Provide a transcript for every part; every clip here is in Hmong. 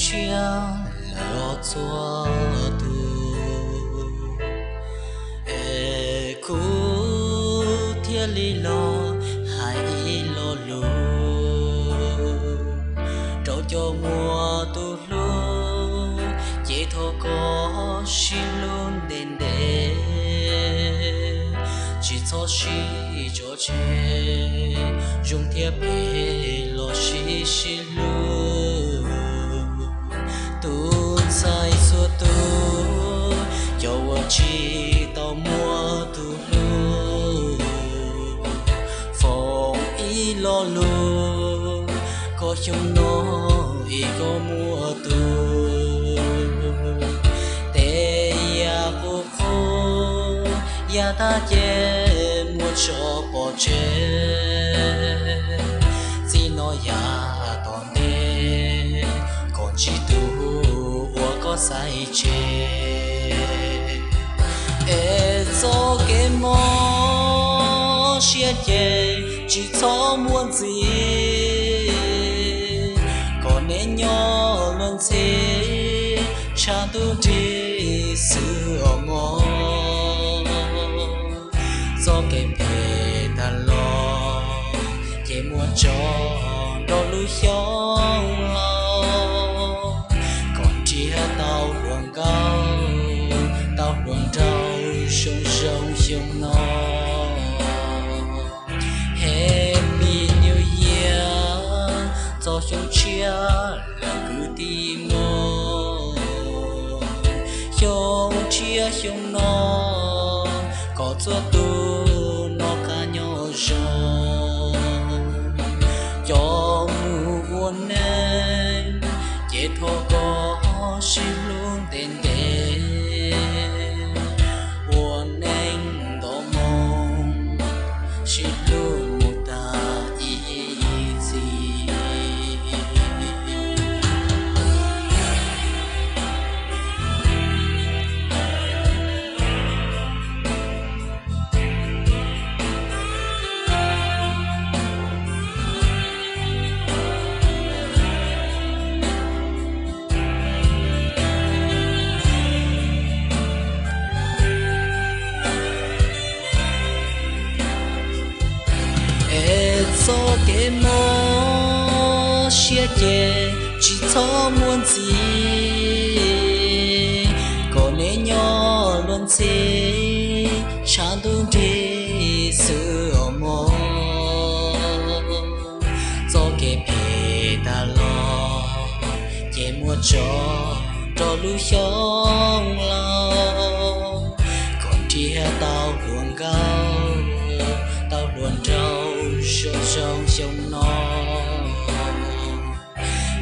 siab lawm txhua tus, es kuv thiaj li los hais ib lo lus rau cov muaj tus hlub, ces thov koj sib hlub ntev ntev, tsis txhob sib tso tseg, zoo thiab phem los sib sib hlub. Tus ntxhais txhua tus, cov uas tsis tau muaj tus hlub, foom ib lo lus, koj xyoo no es koj muaj tus, tes yam qhuav qhuav, yav tag ces muab tso pov tseg, txij no yav tom ntej kom ntsib tus uas koj xaiv tseg. Es txoj kev mob siab ces tsis txhob muaj ntxiv, kom neb nyob luag ntxhi, tshav ntuj nrig xwb os mog. Txoj kev phem tag los ces muab tso nrog lub xyoo los, kom nrhiav tau hluas nkauj, tau hluas nraug zoo zoo xyoo no. Happy New Year, txog xyoo tshiab lawm kwv tij muam, xyoo tshiab xyoo no, kom txhua tus noj qab nyob zoo. Cov mus ua neej ces thov koj sib hlub ntev ntev, ua neej nto moo, sib hlub mus tas ib txhis. Es txoj kev mob siab ces tsis txhob muaj ntxiv, kom neb nyob luag ntxhi, tshav ntuj nrig xwb os mog. Txoj kev phem tag los ces muab tso nrog lub xyoo los, kom nrhiav tau hluas nkauj, tau hluas nraug zoo zoo xyoo no.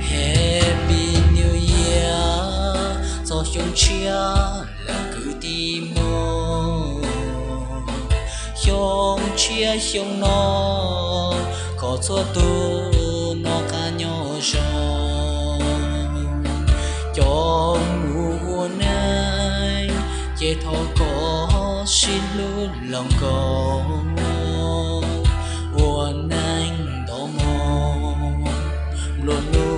Happy New Year, txog xyoo tshiab lawm kwv tij muam, xyoo tshiab xyoo no, kom txhua tus noj qab nyob zoo. Cov mus ua neej ces thov koj sib hlub los nkaus, ua neej nto moo, nplua nuj